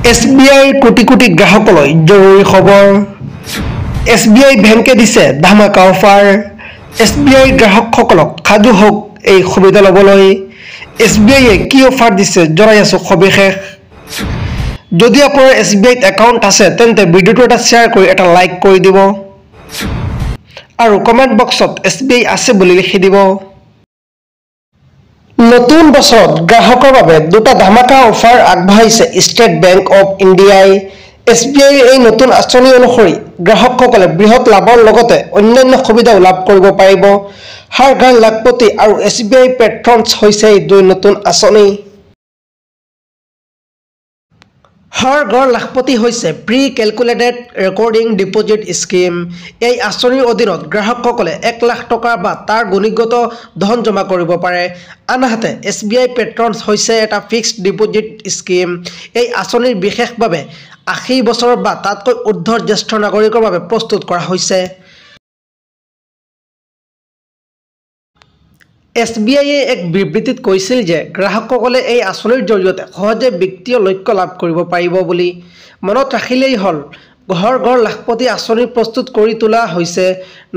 S B আইৰ কোটি কোটি গ্ৰাহকলৈ জৰুৰী খবৰ। এছ বি আই বেংকে দিছে ধামাকা অফাৰ। এছ বি আইৰ গ্ৰাহকসকলক সাজু হওক এই সুবিধা ল'বলৈ। এছ বি আইয়ে কি অফাৰ দিছে জনাই আছোঁ সবিশেষ। যদি আপোনাৰ এছ বি আইত একাউণ্ট আছে তেন্তে ভিডিঅ'টো এটা শ্বেয়াৰ কৰি এটা লাইক কৰি দিব আৰু কমেণ্ট বক্সত এছ বি আই আছে বুলি লিখি দিব। নতুন বছৰত গ্ৰাহকৰ বাবে দুটা ধামাকা অফাৰ আগবঢ়াইছে ষ্টেট বেংক অৱ ইণ্ডিয়াই। এছ বি আইৰ এই নতুন আঁচনি অনুসৰি গ্ৰাহকসকলে বৃহৎ লাভৰ লগতে অন্যান্য সুবিধাও লাভ কৰিব পাৰিব। হৰ ঘৰ লাখপতি আৰু এছ বি আই পেট্ৰনছ হৈছে এই দুই নতুন আঁচনি। হৰ ঘৰ লাখপতি হৈছে pre calculated recurring deposit scheme. এই আঁচনিৰ অধীনত গ্ৰাহকসকলে 1 লাখ টকা বা তাৰ গুণিগত ধন জমা কৰিব পাৰে। আনহাতে এছ বি আই পেট্ৰনছ হৈছে এটা ফিক্সড ডিপ'জিট স্কীম। এই আঁচনিৰ বিশেষভাৱে 80 বছৰ বা তাতকৈ ঊৰ্ধৰ জ্যেষ্ঠ নাগৰিকৰ বাবে প্ৰস্তুত কৰা হৈছে। এছ বি আইয়ে এক বিবৃতিত কৈছিল যে গ্ৰাহকসকলে এই আঁচনিৰ জৰিয়তে সহজে বিত্তীয় লক্ষ্য লাভ কৰিব পাৰিব বুলি। মনত ৰাখিলেই হ'ল, হৰ ঘৰ লাখপতি আঁচনি প্ৰস্তুত কৰি তোলা হৈছে।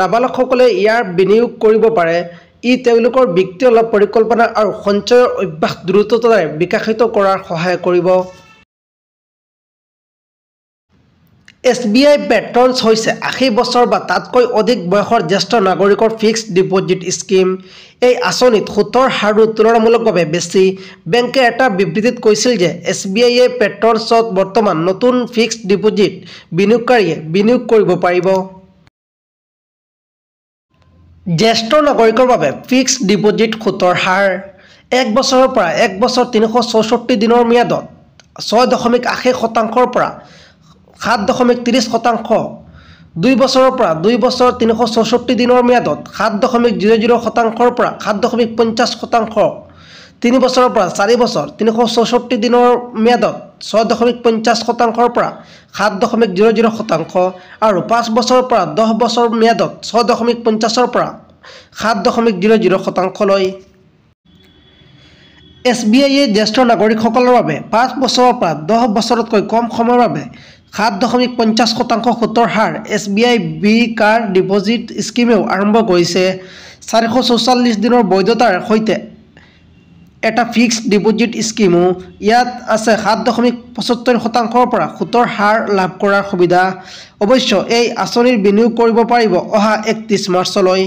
নাবালকসকলে ইয়াৰ বিনিয়োগ কৰিব পাৰে। ই তেওঁলোকৰ বিত্তীয় লাভ পৰিকল্পনা আৰু সঞ্চয়ৰ অভ্যাস দ্ৰুততাৰে বিকশিত কৰাৰ সহায় কৰিব। এছ বি আই পেট্ৰনছ হৈছে 80 বছৰ বা তাতকৈ অধিক বয়সৰ জ্যেষ্ঠ নাগৰিকৰ ফিক্সড ডিপ'জিট স্কীম। এই আঁচনিত সুতৰ হাৰো তুলনামূলকভাৱে বেছি। বেংকে এটা বিবৃতিত কৈছিল যে এছ বি আইয়ে পেট্ৰনছত বৰ্তমান নতুন ফিক্সড ডিপ'জিট বিনিয়োগকাৰীয়ে বিনিয়োগ কৰিব পাৰিব। জ্যেষ্ঠ নাগৰিকৰ বাবে ফিক্সড ডিপ'জিট সুতৰ হাৰ 1 বছৰৰ পৰা 1 বছৰ 364 দিনৰ ম্যাদত 6.80 শতাংশৰ পৰা 7.30 শতাংশ, 2 বছৰৰ পৰা 2 বছৰ 364 দিনৰ ম্যাদত 7.00 শতাংশৰ পৰা 7.50 শতাংশ, 3 বছৰৰ পৰা 4 বছৰ 364 দিনৰ ম্যাদত 6.50 শতাংশৰ পৰা 7.00 শতাংশ আৰু 5 বছৰৰ পৰা 10 বছৰ ম্যাদত 6.50ৰ পৰা 7.00 শতাংশলৈ। এছ বি আইয়ে জ্যেষ্ঠ নাগৰিকসকলৰ বাবে 5 বছৰৰ পৰা 10 বছৰতকৈ কম সময়ৰ বাবে 7.50 শতাংশ সুতৰ হাৰ এছ বি আই বি কাৰ ডিপ'জিট স্কীমেও আৰম্ভ কৰিছে। 444 দিনৰ বৈধতাৰ সৈতে এটা ফিক্সড ডিপ'জিট স্কীমো ইয়াত আছে। 7.75 শতাংশৰ পৰা সুতৰ হাৰ লাভ কৰাৰ সুবিধা। অৱশ্যে এই আঁচনিৰ বিনিয়োগ কৰিব পাৰিব অহা 31 মাৰ্চলৈ।